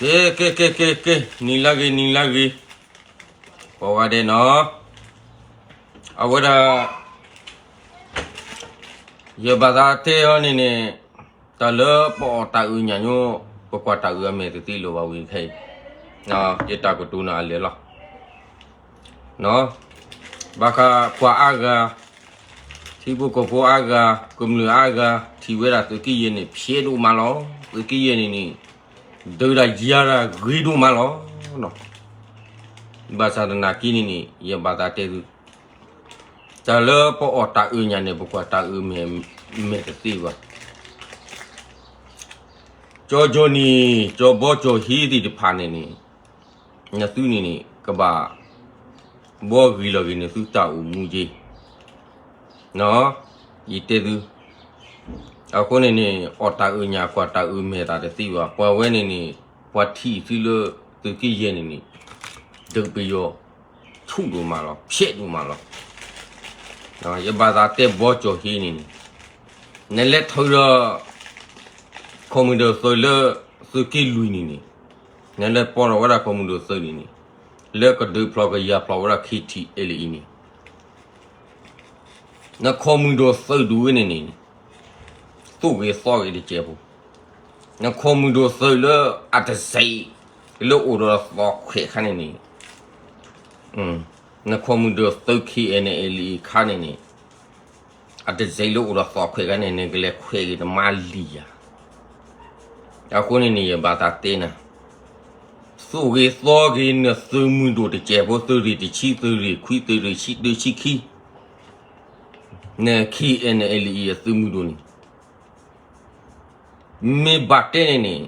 က့ၤ က့ၤ က့ၤ က့ၤ က့ၤ နံၤလၢဂ့ၤ နံၤလၢဂ့ၤ, ပဝဲဒဲးနီၤ, အဝဲဒၣ် ယဘၣ်သးတဲအီၤန့ၣ်န့ၣ်, တၢ်လၢပအီၣ်တၢ်အုးညၣ်ညိ, ပကွၢ်တၢ်အုးအမဲာ်တသ့လၢၤဘၣ်ဝံၤခဲအံၤ, ယတၢ်ကတိၤနၤအလဲၤလီၤ, ဘၣ်ဃးပှၤအါဂၤ, ထံဖိကီၢ်ဖိအါဂၤ, ကမျၢၢ်အါဂၤ ထံၣ်ဝဲဒၣ်သုးက့ယဲၢ်န့ၣ် ဖျဲးဒိၣ်မးလီၤ. သုးက့ယဲၢ်န့ၣ်န့ၣ် ဒုးတၢ်ယၤတၢ်ဂ့ၤဒိၣ်မးလီၤ. ဘၣ်ဆၣ်သနာ်က့န့ၣ်န့ၣ် ယဘၣ်သးတဲသု, တၢ်လၢပအီၣ်တၢ်အုးညၣ်န့ၣ် ပကွၢ်တၢ်အုးအမဲာ်တသ့ဘၣ်. ကၠီကၠီနံၤ ကၠီဘီကၠီဟံသ့ၣ်တဖၣ်န့ၣ်န့ၣ်, နသုန့ၣ်န့ၣ် ကဘၣ်ဘှီဂ့ၤလီၤက့ၤနသုတၢ်အိၣ်မူက့ၤ, ယတဲသု, အဃိန့ၣ်န့ၣ် အီၣ်တၢ်အုးညၣ်ကွၢ်တၢ်အုးမဲာ်သးတသ့ဘၣ်. ပှၤဝဲန့ၣ်န့ၣ် ပှၤထံၣ်သုလၢသုးက့ယဲၢ်န့ၣ်န့ၣ် ဒုးပယီၤဆူၣ်ဒိၣ်မးလီၤ, ဖျဲးဒိၣ်မးလီၤ. ယဘၣ်သးတဲဘီကၠီဟံန့ၣ်န့ၣ်, နလဲၤထုးဒီး ခိးမုၢ်ဒိၣ်သုးလၢသုးက့လွံၢ်န့ၣ်န့ၣ်, နလဲၤပိာ်ထီၣ်ဝဲဒၣ်ခိးမုၢ်ဒိၣ်သုးန့ၣ်န့ၣ်, လၢကဒုးဖျိးကယၤဖျိးဝဲဒၣ် ခ့ထံၣ်အဲလံအံၤန့ၣ်, နခိးမုၢ်ဒိၣ်သုးဒူၣ်ဝဲန့ၣ်န့ၣ်, သူၣ်ဂ့ၤသီဂ့ၤတစဲးဖိ, နခိးမုၢ်ဒိၣ်သုးလၢအတစဲးလၢအိၣ်ဒီးသီခွဲးခါန့ၣ်န့ၣ်, နခိးမုၢ်ဒိၣ်သုး ခ့အဲလံအံၤခါန့ၣ်န့ၣ်, အတစဲးလၢအိၣ်ဒီးသီခွဲးခါန့ၣ် နကလဲၤခွဲးဂ့ၤတမါလံယၤ. အဃိန့ၣ်န့ၣ် ယဘၣ်သးတဲနၤ, သူၣ်ဂ့ၤသီဂ့ၤ နသုးမုၢ်ဒိၣ်တစဲးဖိ သုးရ့ၣ်တဆံ သုးရ့ၣ်ခွံ သုးရ့ၣ်ဆံ သုးဆံခံ, န ခ့အဲလံအံၤအသုးမုၢ်ဒိၣ်န့ၣ် မ့ၢ်ဘၣ်တဲန့ၣ်န့ၣ်,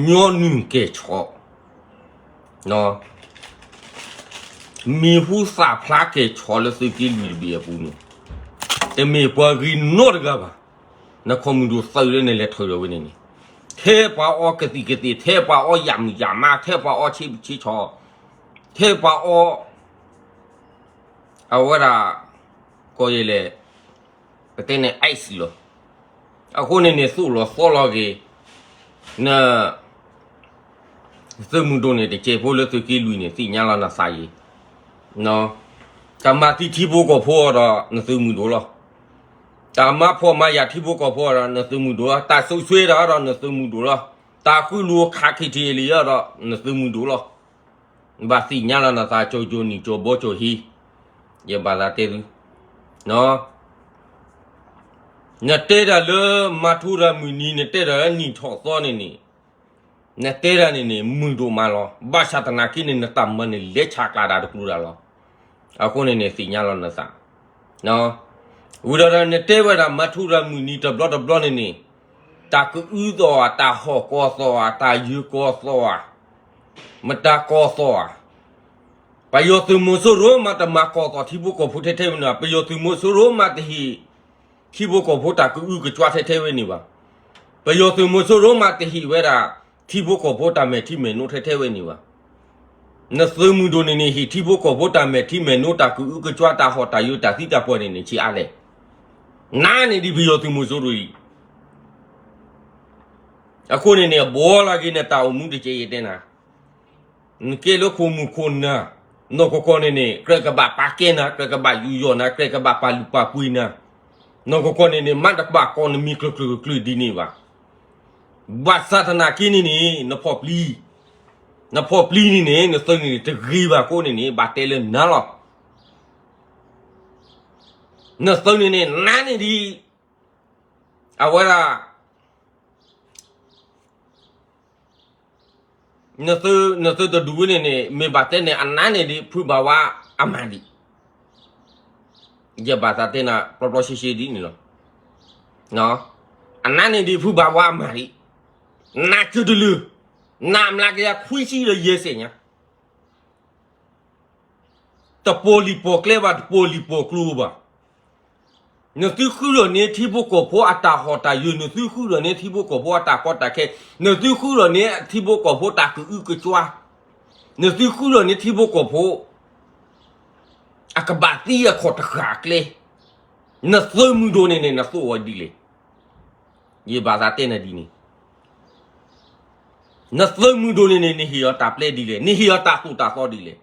ညီနုၢ်ကဲၣ်ဆိး, မံၤဟူသၣ်ဖျါကဲၣ်ဆိးလၢသုးက့လွံၢ်တဘ့ၣ်အပူၤန့ၣ်, တမ့ၢ်ပှၤဂ့ၤနီတဂၤဘၣ်. နခိးမုၢ်ဒိၣ်သုးလၢနလဲၤထုးထီၣ်ဝဲန့ၣ်န့ၣ်, ထဲပှၤအီကသံၣ်ကသ့ၣ်, ထဲပှၤအီယၣ်မုၣ်ယၣ်မါ, ထဲပှၤအီဆံးဆံးဆီ, ထဲပှၤအီ အဝဲဒၣ် ကီယဲလဲၣ်, ပတဲန့ၣ် ice လီၤ. အဃိန့ၣ်န့ၣ် သူၣ်လီၤသီလီၤက့ၤ န သုးမုၢ်ဒိၣ်န့ၣ် တစဲးဖိလၢသုးက့လွံၢ်န့ၣ် သ့ၣ်ညါလီၤနသးယံၤ, တၢ်မၤသံထံဖိကီၢ်ဖိအီၤဒီး နသုးမုၢ်ဒိၣ်လီၤ. တၢ်မၤဖှီၣ်မၤယာ်ထံဖိကီၢ်ဖိအီၤဒီး နသုးမုၢ်ဒိၣ်လီၤ. တၢ်စိာ်ဆှၢတၢ်အီၤဒီး နသုးမုၢ်ဒိၣ်လီၤ. တၢ်ဃုလိာ်ခး ခ့ထံၣ်အဲလံအီၤဒီး နသုးမုၢ်ဒိၣ်လီၤ. ဘၣ်သ့ၣ်ညါလီၤနသး ကၠီကၠီနံၤ ကၠီဘီကၠီဟံ, ယဘၣ်သးတဲသု, နတဲတၢ်လၢမၤထူရၤမုၢ်နံၤ နတဲတၢ်လၢနံၣ်ထီၣ်သီန့ၣ်န့ၣ်, နတဲတၢ်န့ၣ်န့ၣ် မုာ်ဒိၣ်မးလီၤ. ဘၣ်ဆၣ်သနာ်က့န့ၣ် နတၢ်မၤန့ၣ် လဲၤဆးကျးဒၣ်တကျိၤဒၣ်လီၤ. အဃိန့ၣ်န့ၣ် သ့ၣ်ညါလီၤနသး, ဝံၤဒီးနတဲဝဲဒၣ် မၤထူရၤမုၢ်နံၤတဘျီတဘျီန့ၣ်န့ၣ်, တၢ်ကအုသီၣ်ဧါ, တၢ်ဟီၣ်ကီၢ်သီၣ်ဧါ, တၢ်ယၢၤကီၢ်သီၣ်ဧါ, မတၤကီၢ်သီၣ်ဧါ, ပယီၤသုးမီၤစိရိၤမးတမၤကီၢ်သီၣ်ထံဖိကီၢ်ဖိထဲထဲဝဲန့ၣ်ဘၣ်. ပယီၤသုးမီၤစိရိၤမးတဟ့ၣ် ထံဖိကီၢ်ဖိတၢ်ကအုကစွါထဲထဲဝဲန့ၣ်ဘၣ်. ပယီၤသုးမီၤစိရိၤမးတဟ့ၣ်ဝဲဒၣ် ထံဖိကီၢ်ဖိတၢ်မဲာ်ထံမဲာ်နိထဲထဲဝဲန့ၣ်ဘၣ်. နသုးမုၢ်ဒိၣ်န့ၣ်န့ၣ် ဟ့ၣ်ထံဖိကီၢ်ဖိတၢ်မဲာ်ထံမဲာ်နိ တၢ်ကအုကစွါ တၢ်ဟီၣ်တၢ်ယၢၤ တၢ်သံတၢ်ပှၢ်န့ၣ်န့ၣ် ဆံးအါလဲၣ်. နၤန့ၣ်ဒ်ပယီၤသုးမီၤစိရိၤအံၤ အဃိန့ၣ်န့ၣ် ဘှီလီၤက့ၤနတၢ်အိၣ်မူတက့ၢ် ယတဲနၤ, နကဲလၢခိၣ်မုၢ်ခိၣ်နၢ်, နီၢ်ကီၢ်ကီၢ်န့ၣ်န့ၣ် ကြၢးကဘၣ်ပာ်ကဲနၤ, ကြၢးကဘၣ်ယူးယီၣ်နၤ, ကြၢးကဘၣ်ပာ်လုၢ်ပာ်ပှ့ၤနၤ, နီၢ်ကီၢ်ကီၢ်န့ၣ်န့ၣ် မ့ၢ်တကဘၣ်ကိးနမံၤကျၢၤကျၢၤကျၢၤဒ်န့ၣ်ဘၣ်. ဘၣ်ဆၣ်သနာ်က့န့ၣ်န့ၣ် နဖီၣ်ပျံၤ, နဖီၣ်ပျံၤန့ၣ်န့ၣ် နသုးန့ၣ်န့ၣ် တဂ့ၤဘၣ်အဃိန့ၣ်န့ၣ် ဘၣ်တဲလၢနၤလီၤ. နသုးန့ၣ်န့ၣ် နၤန့ၣ်ဒ် အဝဲဒၣ် နသုးတဒူၣ်ဝဲန့ၣ်န့ၣ် မ့ၢ်ဘၣ်တဲန့ၣ် အနၤန့ၣ်ဒ် ဖုဘၣ်ဝါအမၤဒံး, ယဘၣ်သးတဲနၤ ပျီပျီရှဲရှဲဒ်န့ၣ်လီၤ. အနၤန့ၣ်ဒ် ဖုဘၣ်ဝါအမၤဒံး, နၤစၢၤတလုာ်, နၤမျးကယၤခွံဆံဒီးယဲၢ်ဆံညါ တပိာ်လံာ်ပိာ်ကျဲဘၣ်, တပိာ်လံာ်ပိာ်ကျိဘၣ်. နသုဃုထီၣ်န့ၢ်ထံဖိကီၢ်ဖိအတၢ်ဟီၣ်တၢ်ယၢၤ, နသုဃုထီၣ်န့ၢ်ထံဖိကီၢ်ဖိအတၢ်ကီတၢ်ခဲ, နသုဃုထီၣ်န့ၢ်ထံဖိကီၢ်ဖိတၢ်ကအုကစွါ, နသုဃုထီၣ်န့ၢ်ထံဖိကီၢ်ဖိ အကဘၣ်သံအခီၣ်တဃၣ်အကျဲ, နသုးမုၢ်ဒိၣ်န့ၣ်န့ၣ် နသိၣ်ဝဲဒ်လဲၣ်. ယဘၣ်သးတဲနၤဒ်န့ၣ်. နသုးမုၢ်ဒိၣ်န့ၣ်န့ၣ် နဟ့ၣ်အီၤတၢ်ပျဲဒ်လဲၣ်, နဟ့ၣ်အီၤတၢ်သိၣ်တၢ်သီဒ်လဲၣ်.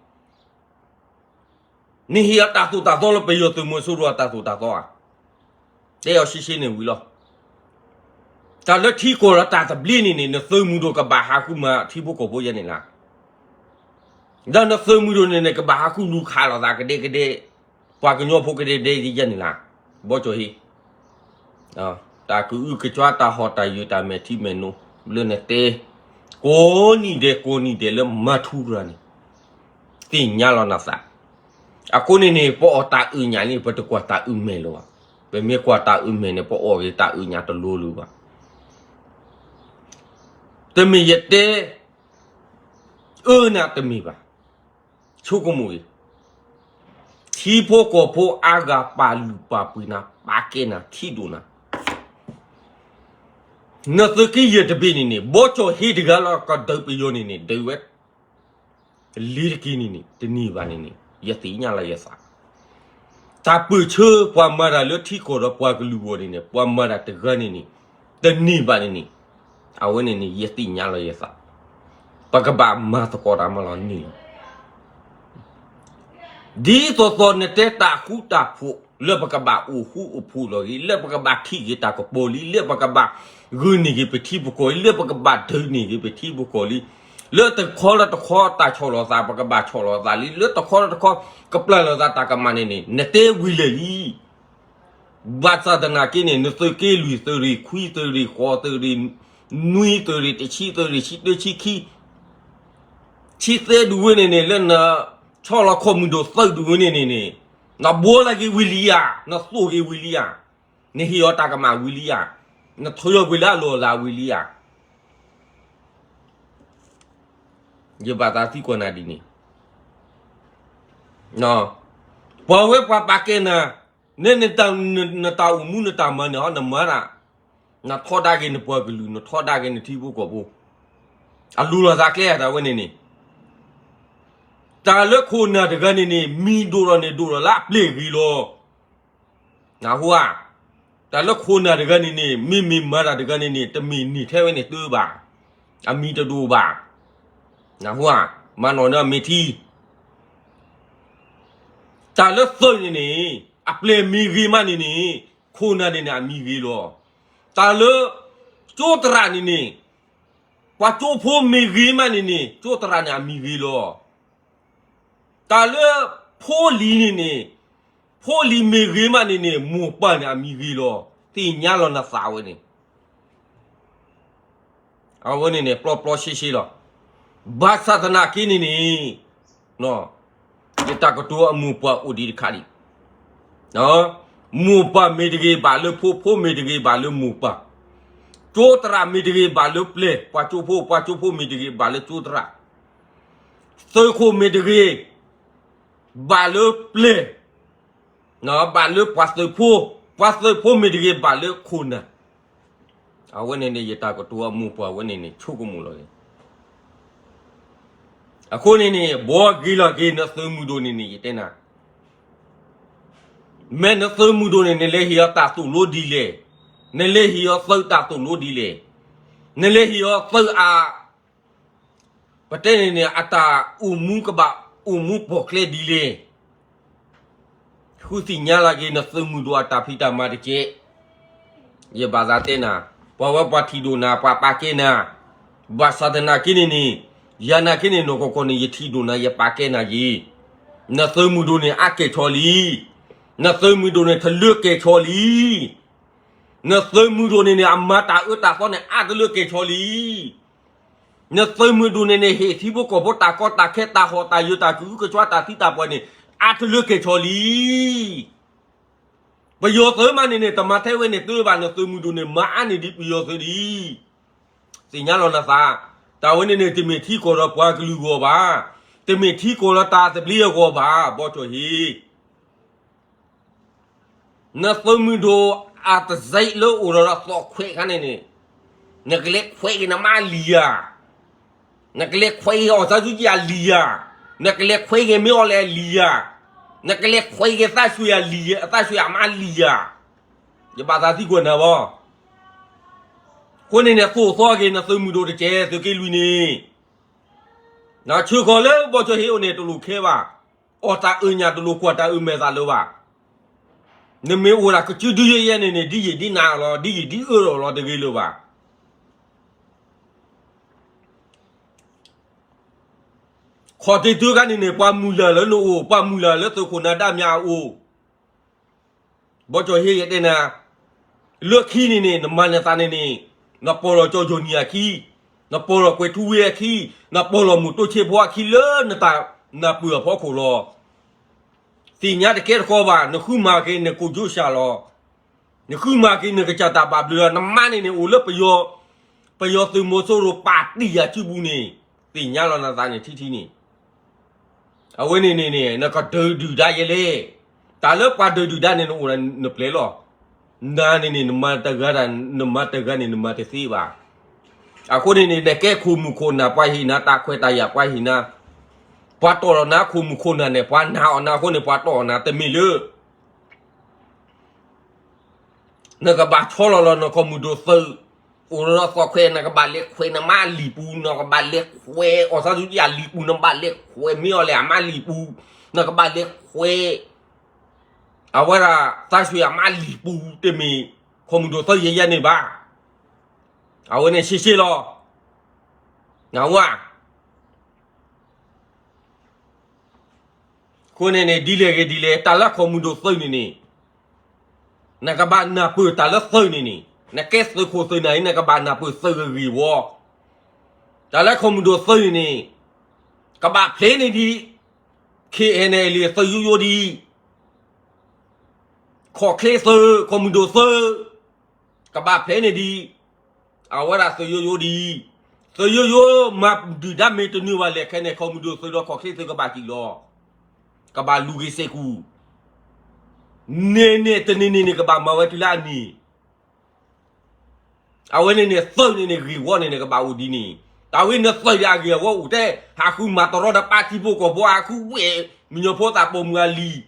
နဟ့ၣ်အီၤတၢ်သိၣ်တၢ်သီလၢပယီၤသုးမီၤစိရိၤအတၢ်သိၣ်တၢ်သီဧါ. တဲအီၤရှဲရှဲန့ၣ်ဝံၤလီၤ. တၢ်လၢထံကီၢ်ဒီးတၢ်သဘျ့န့ၣ်န့ၣ် နသုးမုၢ်ဒိၣ်ကဘၣ်ဟးဃုမၤထံဖိကီၢ်ဖိယဲန့ၣ်လီၤ. ဒီးနသုးမုၢ်ဒိၣ်န့ၣ်န့ၣ် ကဘၣ်ဟးဃုလူၤခးလိာ်သးကဒဲကဒဲ, ပှၤကညီဖိကဒဲကဒဲယဲန့ၣ်လီၤ. ဘီကၠီၣ်ဟ့ၣ် တၢ်ကအုကစွါ တၢ်ဟီၣ်တၢ်ယၢၤ တၢ်မဲာ်ထံမဲာ်နိ လၢနတဲ ကိးနံၤဒဲးကိးနံၤဒဲးလၢမၤထူရၤန့ၣ် သ့ၣ်ညါလီၤနသး. အဃိန့ၣ်န့ၣ် ပအီၣ်တၢ်အုၣ်ညၣ်န့ၣ် ပတကွၢ်တၢ်အုၣ်မဲာ်လၢၤဘၣ်. ပမ့ၢ်ကွၢ်တၢ်အုၣ်မဲာ်န့ၣ် ပအီၣ်က့ၤတၢ်အုၣ်ညၣ်တလိၤလၢၤဘၣ်. တမ့ၢ်ယတဲ အၢနၤတမ့ၢ်ဘၣ်. ဆိကမိၣ်အံၤ ထံဖိကီၢ်ဖိအါဂၤပာ်လုၢ်ပာ်ပှ့ၤနၤ ပာ်ကဲနၤ ထံဒိၣ်နၤ. နသုးက့ယဲၢ်တဘ့ၣ်န့ၣ်န့ၣ် ဘီကၠီၣ်ဟ့ၣ်တဂၤလီၤကဒုးပယီၤန့ၣ်န့ၣ် ဒုးဝဲ လ့ၤတက့ၤန့ၣ်န့ၣ် တန့ၢ်ဘၣ်န့ၣ်န့ၣ် ယသ့ၣ်ညါလီၤယသး. တၢ်ပၢၢ်ဆၢပှၤမၤတၢ်လၢထံကီၢ်ဒီးပှၤကလုာ်အဂီၢ်န့ၣ်န့ၣ် ပှၤမၤတၢ်တဂၤန့ၣ်န့ၣ် တန့ၢ်ဘၣ်န့ၣ်န့ၣ် အဝဲန့ၣ်န့ၣ် ယသ့ၣ်ညါလီၤယသး. ပကဘၣ်မၤသကိးတၢ်မၤလီၤန့ၣ်လီၤ. ဒ်သိးသိးနတဲတၢ်ဃူတၢ်ဖိး လၢပကဘၣ်အိၣ်ဃူအိၣ်ဖိးလီၤဂ့ၤ, လၢပကဘၣ်ထံၣ်က့ၤတၢ်ကပီၤလံ, လၢပကဘၣ်ဂုာ်န့ၢ်က့ၤပထံပကီၢ်လံ, လၢပကဘၣ်ဒုးန့ၢ်က့ၤပထံပကီၢ်လံ, လၢတခီလၢတခီတၢ်ဆီၣ်လီၤသး ပကဘၣ်ဆီၣ်လီၤသးလံ, လၢတခီလၢတခီကပျၢ်လီၤသးတၢ်ကမၣ်န့ၣ်န့ၣ် နတဲဝံၤလဲၣ်လံ. ဘၣ်ဆၣ်သနာ်က့န့ၣ် နသုးက့လွံၢ်သုးရ့ၣ်ခွံသုးရ့ၣ်ဃိးသုးရ့ၣ်နွံသုးရ့ၣ်တဆံသုးရ့ၣ်ဆံတၢဆံခံ ဆံသၢဒူၣ်ဝဲန့ၣ်န့ၣ် လၢနဆီၣ်လီၤခီၣ်မုၢ်ဒိၣ်သုးဒူၣ်ဝဲန့ၣ်န့ၣ်န့ၣ် နဘှီလၢက့ၤဝံၤလံဧါ, နသိၣ်က့ၤဝံၤလံဧါ, နဟ့ၣ်အီၤတၢ်ကမၣ်ဝံၤလံဧါ, နထီၣ်ယီၤကွံာ်လၢအလီၢ်အလၤဝံၤလံဧါ. ယဘၣ်သးသံကွၢ်နၤဒ်န့ၣ်, ပှၤဝဲပှၤပာ်ကဲနၤ, နနတၢ်အိၣ်မူနတၢ်မၤန့ၣ်ဟီ နမၤတၢ်, နထီဒါက့ၤနပှၤကလုာ် နထီဒါက့ၤနထံဖိကီၢ်ဖိ, အလူၤလီၤသးကျဲဧါ တၢ်ဝဲန့ၣ်န့ၣ်, တၢ်လၢခိၣ်နၢ်တဂၤန့ၣ်န့ၣ် မံၤဒိၣ်ထီၣ်န့ၣ်ဒိၣ်ထီၣ်လၢအပျဲၢ်ဂ့ၤလီၤ. နၢ်ဟူဧါ, တၢ်လၢခိၣ်နၢ်တဂၤန့ၣ်န့ၣ် မ့မ့ၢ်မၤတၢ်တဂၤန့ၣ်န့ၣ် တမ့ၢ်န့ၢ်ထဲဝဲန့ၣ်တၢဘၣ်, အမံၤတဒိၣ်ဘၣ်. နၢ်ဟူဧါ, မၤနီၣ်န့ၢ်အမဲာ်ထံ တၢ်လၢသုးန့ၣ်န့ၣ် အပျဲၢ်မ့ၢ်ဂ့ၤမးန့ၣ်န့ၣ် ခိၣ်နၢ်န့ၣ်န့ၣ် အမံၤဂ့ၤလီၤ. တၢ်လၢ ကၠိသရၣ်န့ၣ်န့ၣ် ပှၤကၠိဖိမ့ၢ်ဂ့ၤမးန့ၣ်န့ၣ် ကၠိသရၣ်န့ၣ်အမံၤဂ့ၤလီၤ. တၢ်လၢဖိလံၤန့ၣ်န့ၣ် ဖိလံၤမ့ၢ်ဂ့ၤမးန့ၣ်န့ၣ် မိၢ်ပၢ်န့ၣ်အမံၤဂ့ၤလီၤ. သ့ၣ်ညါလီၤနသးဝဲန့ၣ် အဝဲန့ၣ်န့ၣ် ပျီပျီရှဲရှဲလီၤ. ဘၣ်ဆၣ်သနာ်က့န့ၣ်န့ၣ် ယတၢ်ကတိၤအမိၢ်ပှၢ်အိၣ်ဒံးတခါဒံး, မိၢ်ပၢ်မ့ၢ်တဂ့ၤဘၣ်လၢဖိ, ဖိမ့ၢ်တဂ့ၤဘၣ်လၢမိၢ်ပၢ်, ကၠိသရၣ်မ့ၢ်တဂ့ၤဘၣ်လၢပျဲၢ်, ပှၤကၠိဖိ, ပှၤကၠိဖိမ့ၢ်တဂ့ၤဘၣ်လၢကၠိသရၣ်, သုးခိၣ်မ့ၢ်တဂ့ၤ ဘၣ်လၢပျဲၢ်, ဘၣ်လၢပှၤသုးဖိ, ပှၤသုးဖိမ့ၢ်တဂ့ၤဘၣ်လၢခိၣ်နၢ်, အဝဲန့ၣ်န့ၣ် ယတၢ်ကတိၤအမိၢ်ပှၢ်ဝဲန့ၣ်န့ၣ် ဆိကမိၣ်လီၤ. အဃိန့ၣ်န့ၣ် ဘှီဂ့ၤလီၤက့ၤ နသုးမုၢ်ဒိၣ်န့ၣ်န့ၣ် ယတဲနၤ, မ့ၢ်နသုးမုၢ်ဒိၣ်န့ၣ် နလဲၤဟ့ၣ်အီၤတၢ်သိၣ်လိဒ်လဲၣ်, နလဲၤဟ့ၣ်အီၤသုးတၢ်သိၣ်လိဒ်လဲၣ်, နလဲၤဟ့ၣ်အီၤသုးအ ပတဲန့ၣ်န့ၣ် အတၢ်အိၣ်မူကဘၣ်အိၣ်မူပိာ်ကျဲဒ်လဲၣ်, ဃုသ့ၣ်ညါလီၤက့ၤ နသုးမုၢ်ဒိၣ်အတၢ်ဖံးတၢ်မၤတက့ၢ်. ယဘၣ်သးတဲနၤ, ပှၤဝဲပှၤထံၣ်ဒိၣ်နၤ ပှၤပာ်ကဲနၤ, ဘၣ်ဆၣ်သနာ်က့န့ၣ်န့ၣ်, ယၤနာ်က့န့ၣ် နီၢ်ကီၢ်ကီၢ်န့ၣ် ယထံၣ်ဒိၣ်နၤ ယပာ်ကဲနၤယ့ၤ, နသုးမုၢ်ဒိၣ်န့ၣ် အါကဲၣ်ဆိးလံ, နသုးမုၢ်ဒိၣ်န့ၣ် ထလၢကဲၣ်ဆိးလံ. နသုးမုၢ်ဒိၣ်န့ၣ်န့ၣ် အမၤတၢ်အၢတၢ်သီန့ၣ် အါတလၢကဲၣ်ဆိးလံ. နသုးမုၢ်ဒိၣ်န့ၣ်န့ၣ် ဟ့ၣ်ထံဖိကီၢ်ဖိတၢ်ကီတၢ်ခဲ တၢ်ဟီၣ်တၢ်ယၢၤ တၢ်ကအုကစွါတၢ်သံတၢ်ပှၢ်န့ၣ် အါတလၢကဲၣ်ဆိးလံ. ပယီၤသုးမးန့ၣ်န့ၣ် တမၤထဲဝဲန့ၣ်တၢဘၣ်, နသုးမုၢ်ဒိၣ်န့ၣ် မၤအါန့ၢ်ဒံးပယီၤသုးလံ. သ့ၣ်ညါလီၤနသး, တၢ်ဝဲန့ၣ်န့ၣ် တမ့ၢ်ထံကီၢ်ဒီးပှၤကလုာ်အဂီၢ်ဘၣ်, တမ့ၢ်ထံကီၢ်ဒီးတၢ်သဘျ့အဂီၢ်ဘၣ်, ဘီကၠီၣ်ဟ့ၣ် နသုးမုၢ်ဒိၣ်အတစဲးလၢအိၣ်ဒီးဒီးသီၣ်ခွဲးခါန့ၣ်န့ၣ်, နကလဲၤခွဲးက့ၤနမါအလံၤယၤ, နကလဲၤခွဲးက့ၤအီၣ်ဆါစုကံအလံၤယၤ, နကလဲၤခွဲးက့ၤမ့ၢ်အီၣ်လဲၣ်အလံၤယၤ, နကလဲၤခွဲးက့ၤသးဆွ့ၤအလံၤ, သးဆွ့ၤအမါအလံၤယၤ, ယဘၣ်သးသံကွၢ်နၤဘၣ်. အဃိန့ၣ်န့ၣ် သိၣ်သီက့ၤနသုးမုၢ်ဒိၣ်တကဲး သုးက့လွံၢ်န့ၣ်, နဆၢဃီၤလၢဘီကၠီဟ့ၣ်အိၣ်န့ၣ် တလိၣ်ခဲဘၣ်, အီၣ်တၢ်အၢၣ်ညၣ်တလိၣ်ကွၢ်တၢ်အၢၣ်မဲာ်သးလၢၤဘၣ်. နမ့ၢ်အိၣ်ဒၣ်ကစုဒုယဲၢ်ယဲၢ်န့ၣ်န့ၣ် ဒ်ယံာ်ဒ်နၤလီၤ, ဒ်ယံာ်ဒ်အၢလီၤ တဂ့ၤလၢၤဘၣ်. ခီၣ်ထံးတုၤခါန့ၣ်န့ၣ် ပှၤမုၢ်လၢ်လၢနအိၣ်, ပှၤမုၢ်လၢ်လၢသုးခိၣ်နၢ်ဒါမၠးအအိၣ်, ဘီကၠီဟ့ၣ်ယတဲနၤ, လၢခံန့ၣ်န့ၣ် နမၤနသးန့ၣ်န့ၣ်, နပိာ်လီၤကၠီယိၤနံၤအခံ, နပိာ်လီၤကွဲၤထူဝ့အခံ, နပိာ်လီၤမုၢ်တိၢ်ဆ့ဖိအခံလၢနတၢ်နၢ်ပၢၢ်အဖီခိၣ်လီၤ. သ့ၣ်ညါတကဲတကီဘၣ်, နဃုမၤက့ၤနကိၣ်ကၠိၣ်စၢ်လီၤ. နဃုမၤက့ၤနကစၢ်တၢ်ဘၣ်ဘျုးလီၤ. နမါန့ၣ်န့ၣ် အိၣ်လၢပယီၤ, ပယီၤသုးမီၤစိရိၤပာ်တံၢ်ယၤစုပူၤန့ၣ်, သ့ၣ်ညါလီၤနသးန့ၣ်ထံထံန့ၣ်. အဝဲန့ၣ်န့ၣ်န့ၣ် နကဒုးဒုၣ်ဒါယဲလဲၣ်. တၢ်လၢပှၤဒုးဒုၣ်ဒါန့ၣ် နအိၣ်နပျဲၤလီၤ. နၤန့ၣ်န့ၣ် နမၤတဂၤဒၣ်, နမၤတဂၤန့ၣ် နမၤတသ့ဘၣ်. အဃိန့ၣ်န့ၣ် နကဲခိၣ်မုၣ်ခိၣ်နၢ် ပှၤဟ့ၣ်နၤတၢ်ခွဲးတၢ်ယာ် ပှၤဟ့ၣ်နၤ, ပှၤတီၢ်လီၤနၤခိၣ်မုၣ်ခိၣ်နၢ်န့ၣ် ပှၤနာ်အီၤနၤအဃိန့ၣ် ပှၤတီၢ်အီၤနၤ တမ့ၢ်လၢ နကဘၣ်ဆီလီၤလီၤ နခိၣ်မုၢ်ဒိၣ်သုး, အိၣ်ဒီးသီၣ်ခွဲး နကဘၣ်လဲၤခွဲးနမါလံာ်ပူၤ, နကဘၣ်လဲၤခွဲးအီၣ်ဆါသူတံၢ်အလံာ်ပူၤ, နဘၣ်လဲၤခွဲးမ့ၢ်အီၤလဲၣ်အမါလံာ်ပူၤ, နကဘၣ်လဲၤခွဲး အဝဲဒၣ်သးဆူအမါလံာ်ပူၤ, တမ့ၢ်ခိၣ်မုၢ်ဒိၣ်သုးယဲၢ်ယဲၢ်န့ၣ်ဘၣ်. အဝဲန့ၣ်ရှဲရှဲလီၤ. နဝဲ အဃိန့ၣ်န့ၣ် ဒ်လဲၣ်ဂ့ၤဒ်လဲၣ် တၢ်လၢခိၣ်မုၢ်ဒိၣ်သုးန့ၣ်န့ၣ်, နကဘၣ်နၢ်ပၢၢ်တၢ်လၢသုးန့ၣ်န့ၣ်, နကဲသုးခိၣ်သုးနၢ်အံၤ နကဘၣ်နၢ်ပၢၢ်သုးဂ့ၤဂ့ၤဝီ. တၢ်လၢခိၣ်မုၢ်ဒိၣ်သုးန့ၣ်န့ၣ်, ကဘၣ်ဖျဲးန့ၢ်ဒံး ခ့ၣ်အဲၣ်နဲၣ်လံ သုးယိယိဒံး, ခီၣ်ချ့သုး ခိၣ်မုၢ်ဒိၣ်သုး ကဘၣ်ဖျဲးန့ၢ်ဒံး, အဝဲဒၣ်သုးယိယိဒံး, သုးယိယိမၤဒုၣ်ဒါမ့ၢ်တနုာ်ဘၣ်လဲၣ်ခဲန့ၣ် ခိၣ်မုၢ်ဒိၣ်သုးဒီးခီၣ်ချ့သုးကဘၣ်စံၣ်လီၤ, ကဘၣ်လူၤက့ၤစ့ၢ်ကီး, န့ၢ်န့ၢ်တန့ၢ်န့ၢ်န့ၣ် ကဘၣ်မၤဝဲတုၤလၢအနံၤ အဝဲန့ၣ်န့ၣ် သုးန့ၣ်န့ၣ် ဂ့ၢ်ဝီန့ၣ်န့ၣ် ကဘၣ်အိၣ်ဒ်န့ၣ်, တၢ်ဝဲနသုးဒီးအဂ့ၢ်အဝီအိၣ်ထဲ, ဟးဃုမၤတရီဒီးပၢ်ထံဖိကီၢ်ဖိ ဟးဃုဝဲၢ်မညီဖိသးပိာ်မုၣ်အလံာ်,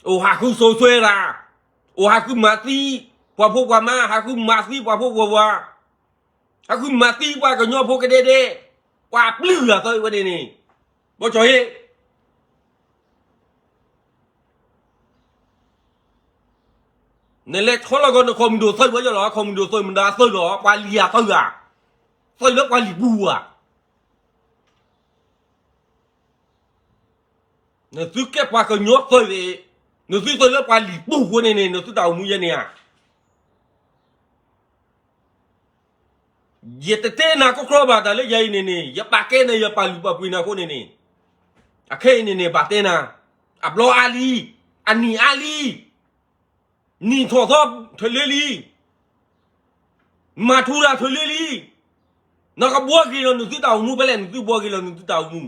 အိၣ်ဟးဃုစိၤဆွဲတၢ်, အိၣ်ဟးဃုမၤသံ ပှၤဖိပှၤမါ, ဟးဃုမၤသံပှၤဖိပှၤဝၤ, ဟးဃုမၤသံပှၤကညီဖိကဒဲဒဲ, ပှၤပျုၢ်ဂၤသၢဝဲန့ၣ်န့ၣ်, ဘီကၠီဟ့ၣ် နလဲၤဆီလီၤကီးနခိၣ်မုၢ်ဒိၣ်သုးဝဲယလီၤ, ခိၣ်မုၢ်ဒိၣ်သုးမတၤသုးလီၤ, ပှၤလံၤယၤသုးဧါ, သုးလၢပှၤလံၤပူၤဧါ, နသုကဲပှၤကညီသုး, နသုသုးလၢပှၤလံၤပူၤဃိန့ၣ်န့ၣ် နသုတၢ်အိၣ်မူယဲန့ၣ်ဧါ. ယတတဲနၤကီကီဘၣ်တၢ်လၢယၤအံၤန့ၣ်န့ၣ် ယပာ်ကဲနၤ ယပာ်လုၢ်ပာ်ပှ့ၤနၤအဃိန့ၣ်န့ၣ်, အခဲအံၤန့ၣ်န့ၣ် ဘၣ်တဲနၤ, အဘျီအါလံ, အနံၣ်အါလံ, နံၣ်ထီၣ်သီထလၢလံ, မၤထူရၤထလၢလံ, နကဘှီက့ၤလီၤနသုတၢ်အိၣ်မူ ဖဲလဲၣ်နသုဘှီက့ၤလီၤနသုတၢ်အိၣ်မူ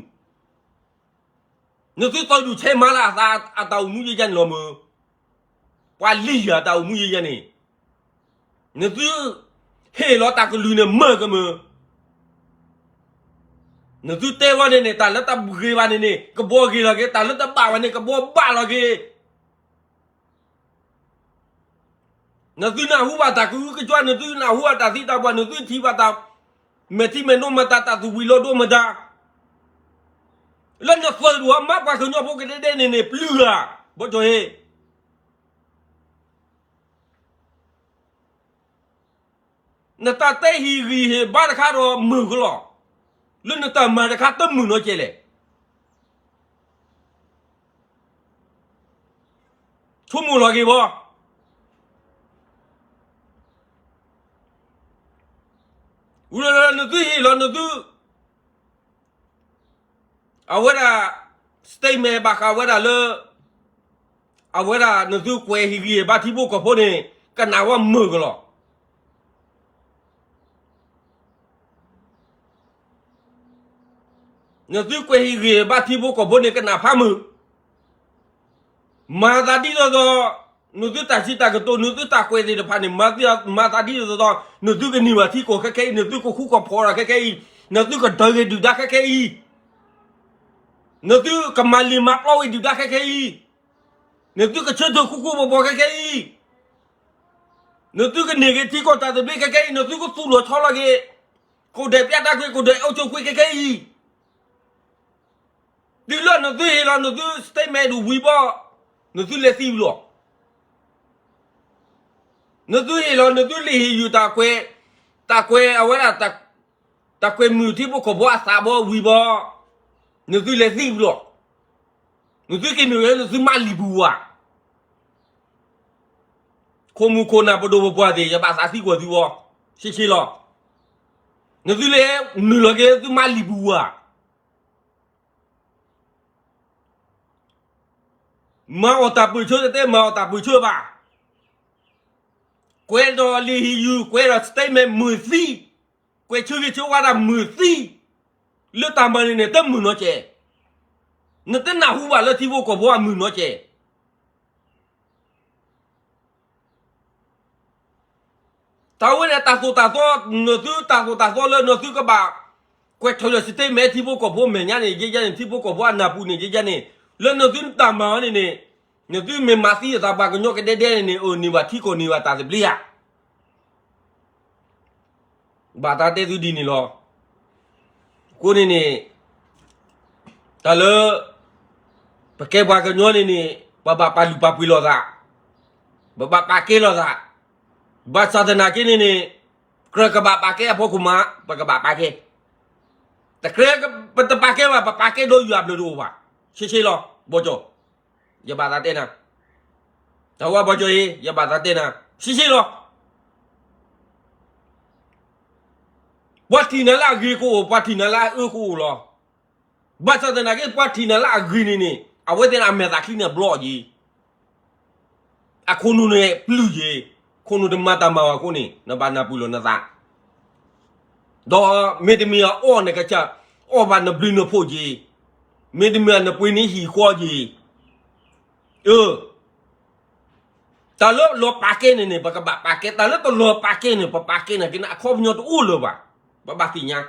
နသုသီဒူၣ်ဆဲးမၤလၢအသးအတၢ်အိၣ်မူယဲယဲန့ၣ်လီၤမၢ်, ပှၤလံၤယၤတၢ်အိၣ်မူယဲယဲန့ၣ်, နသုဟ့ၣ်လီၤတၢ်ကလုၢ်န့ၣ်မၢ်ကမၢ်, နသုတဲဝဲန့ၣ်န့ၣ် တၢ်လၢတဂ့ၤဘၣ်န့ၣ်န့ၣ် ကဘှီဂ့ၤလီၤက့ၤ, တၢ်လၢတဘၣ်ဘၣ်န့ၣ် ကဘှီဘၣ်လီၤက့ၤ နသုနၢ်ဟူဘၣ်တၢ်ကအုကကွၢ်, နသုနၢ်ဟူဘၣ်တၢ်သံတၢ်ပှၢ်, နသုထံၣ်ဘၣ်တၢ်မဲာ်ထံမဲာ်နိမတၤ, တၢ်သူၣ်ဝံၤလီၤဒိမတၤ, လၢနသုးဒူၣ်အမါပှၤကညီဖိကဒဲဒဲန့ၣ်န့ၣ် ပျုၢ်ဧါ, ဘီကၠီဟ့ၣ် နတၢ်တဲဟ့ၣ်ဂံၢ်ဟ့ၣ်ဘါတခါဒီးမုာ်ကလီၤ, လၢနတၢ်မၤတခါတမုာ်နီတကဲလဲၣ်. ဆိကမိၣ်လီၤက့ၤဘီ, ဝံၤလၢနသုဟ့ၣ်လီၤနသု အဝဲဒၣ် statement ဘၣ်ဃးဝဲဒၣ်လၢ အဝဲဒၣ်နသုကွဲးဟ့ၣ်ဂံၢ်ဟ့ၣ်ဘါထံဖိကီၢ်ဖိန့ၣ် ကနၣ်ဝဲမုာ်ကလီၤ. နသုကွဲးဟ့ၣ်ဂံၢ်ဟ့ၣ်ဘါထံဖိကီၢ်ဖိန့ၣ် ကနၣ်ဖးမုာ်, မၤသးဒ်သိးသိး နသုတၢ်စံးတၢ်ကတိၤ နသုတၢ်ကွဲးသ့ၣ်တဖၣ်န့ၣ် မၤသးဒ်သိးသိး နသုကန့ၢ်ဘၣ်ထံကီၢ်ခဲခဲအံၤ, နသုကဃူကီၢ်ဖိးတၢ်ခဲခဲအံၤ, နသုကဒုးဂ့ၤဒုၣ်ဒါခဲခဲအံၤ, နသုကမၤလ့ၤမၤပျီဝဲဒုၣ်ဒါခဲခဲအံၤ, နသုကဆၢထၢၣ်ဃူဃူဖိးဖိးခဲခဲအံၤ, နသုကန့ၢ်က့ၤထံကီၢ်တၢ်သဘျ့ခဲခဲအံၤ နသုကသူၣ်လီၤဆီလီၤက့ၤ ကိုယ်တိုင်ပြဌာန်းခွင့် ကိုယ်တိုင်အုပ်ချုပ်ခွင့် ခဲခဲအံၤ တုၤလၢနသုဟ့ၣ်လီၤနသု statement ဒၣ်ဝံၤဘီ နသုလဲၤသံဝံၤလီၤ. နသုဟ့ၣ်လီၤနသုလံာ်ဟ့ၣ်ယုၢ်တၢ်ကွဲး, တၢ်ကွဲးအဝဲဒၣ် တၢ်ကွဲးမုာ်ထံဖိကီၢ်ဖိအသးဘီဝံၤဘီ နသုလဲၤသံဝံၤလီၤ. နသုက့ၤနုာ်လၢနသုမါလံာ်ပူၤဝၤ ခိၣ်မုၣ်ခိၣ်နၢ်ပဒိၣ်ပပှၢ်သ့ၣ် ယဘၣ်သးသံကွၢ်သုဝဲ ရှဲရှဲလီၤ. နသုလဲၤနုာ်လီၤက့ၤသုမါလံာ်ပူၤဝၤ မၤအီၣ်တၢ်ပၢၢ်ဆၢတတဲမၤအီၣ်တၢ်ပၢၢ်ဆၢဘၣ်. ကွဲးဒီးလံာ်ဟ့ၣ်ယုၢ် ကွဲးဒီး statement မုာ်သံ, ကွဲးဆၢဂ့ၤဆၢဝါတၢ်မုာ်သံ, လၢတၢ်မၤန့ၣ်န့ၣ် တမုာ်နီတစဲး, နတနၢ်ဟူဘၣ်လၢထံဖိကီၢ်ဖိအမုာ်နီတစဲး တၢ်ဝဲန့ၣ်တၢ်သိၣ်တၢ်သီ, နသုတၢ်သိၣ်တၢ်သီလၢနသုကဘၣ် ကွဲးထီၣ်လၢ statement ထံဖိကီၢ်ဖိမဲာ်ညါန့ၣ် ယဲယဲန့ၣ် ထံဖိကီၢ်ဖိအနၢ်ပူၤန့ၣ် ယဲယဲန့ၣ် လၢနသုတၢ်မၤအီၤန့ၣ်န့ၣ် နသုမ့ၢ်မၤသံအသးပှၤကညီကဒဲဒဲန့ၣ်န့ၣ် အန့ၢ်ဘၣ်ထံကီၢ်န့ၢ်ဘၣ်တၢ်သဘျ့ဧါ ဘၣ်တၢ်တဲသုဒ်န့ၣ်လီၤ. အဃိန့ၣ်န့ၣ် တၢ်လၢ ပကဲပှၤကညီန့ၣ်န့ၣ် ပဘၣ်ပာ်လုၢ်ပာ်ပှ့ၤလိာ်သး, ပဘၣ်ပာ်ကဲလိာ်သး, ဘၣ်ဆၣ်သနာ်က့န့ၣ်န့ၣ် ကြၢးကဘၣ်ပာ်ကဲအဖီခိၣ်မး ပကဘၣ်ပာ်ကဲ, တကြၢးပတပာ်ကဲဘၣ် ပပာ်ကဲဒီးယွၤဘျုးတအိၣ်ဘၣ်, ရှဲရှဲလီၤ ဘီကၠီၣ် ယဘၣ်သးတဲနၤ, တၢ်ဝဲဘီကၠီၣ်အံၤ ယဘၣ်သးတဲနၤ ရှဲရှဲလီၤ. ပှၤထံၣ်နၤလၢအဂ့ၤကအိၣ် ပှၤထံၣ်နၤလၢအအၢကအိၣ်လီၤ. ဘၣ်ဆၣ်သနာ်က့ ပှၤထံၣ်နၤလၢအဂ့ၤန့ၣ်န့ၣ် အဝဲသ့ၣ်န့ၣ်အမဲာ်သးချံန့ၣ်ဘျီယ့ၤ အခိၣ်နူာ်န့ၣ်ပျုၢ်ယ့ၤ, ခိၣ်နူာ်တမၤတၢ်မၤဘၣ်အဃိန့ၣ် နဘၣ်နၢ်ပၢၢ်လိာ်နသး, ဒီးမ့တမ့ၢ်အအီၣ်နကစၢ်, အီၣ်ဘၣ်နဘျုးနဖှိၣ်ယ့ၤ, မ့တမ့ၢ်အနပှ့ၤန့ၢ်ဟံၣ်ဃီယ့ၤ, အၢ တၢ်လၢလီၤပာ်ကဲန့ၣ်န့ၣ် ပကဘၣ်ပာ်ကဲ, တၢ်လၢတလီၤပာ်ကဲန့ၣ် ပပာ်ကဲနာ်က့န့ၣ် အခီပညီတအိၣ်လၢၤဘၣ်, ပဘၣ်သ့ၣ်ညါ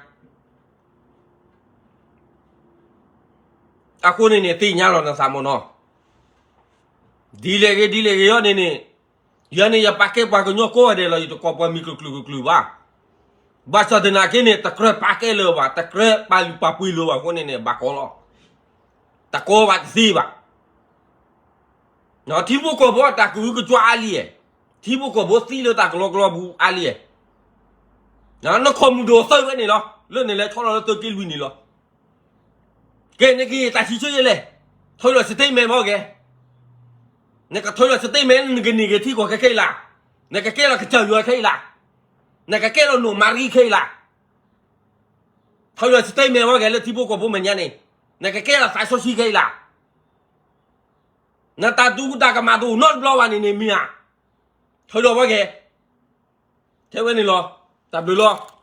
အဃိန့ၣ်န့ၣ် သ့ၣ်ညါလီၤနသးမ့ၢ်နီၤ, ဒ်လဲၣ်ဂ့ၤဒ်လဲၣ်ဂ့ၤအံၤန့ၣ်န့ၣ်, ယၤန့ၣ်ယပာ်ကဲပှၤကညီကိးဂၤဒဲးလီၤ, ယတကိးပှၤမံၤကျိၤကျိၤကျိၤဘၣ်. ဘၣ်ဆၣ်သနာ်က့န့ၣ် တကြၢးပာ်ကဲလၢၤဘၣ်, တကြၢးပာ်လုၢ်ပာ်ပှ့ၤလၢၤဘၣ်အဃိန့ၣ်န့ၣ် ဘၣ်ကိးလီၤ, တကိးဘၣ်တသ့ဘၣ်. ထံဖိကီၢ်ဖိအတၢ်ကအုကစွါအါလံဧါ, ထံဖိကီၢ်ဖိသံလၢတၢ်ကလီကလီပူၤအါလံဧါ, နခိၣ်မုၢ်ဒိၣ်သၢဝဲန့ၣ်လီၤ, လၢနလဲၤဆီလီၤလၢသုးက့လွံၢ်န့ၣ်လီၤ. ကဲ နကဟ့ၣ်တၢ်စံးဆၢယဲလဲၣ်, ထုးလီၤ statement မ့ၢ်ဂ့ၤ, နကထုးလီၤ statement နကန့ၢ်က့ၤထံကီၢ်ခဲခဲအံၤလၢ်, နကကဲလီၤကစၢ်ယွၤခဲအံၤလၢ်, နကကဲလီၤနီၢ်မၤရံခဲအံၤလၢ်, ထုးလီၤ statement မ့ၢ်ဂ့ၤ လၢထံဖိကီၢ်ဖိမဲာ်ညါန့ၣ်, နကကဲလီၤသးစီဆှံခဲအံၤလၢ်, နတၢ်ဒုးတၢ်ကမၣ်တအိၣ်နီတဘျီဘၣ်န့ၣ်န့ၣ်မ့ၢ်ဧါ, ထုးလီၤမ့ၢ်ဂ့ၤ, ထဲဝဲန့ၣ်လီၤ, တၢ်ဘျုးလီၤ.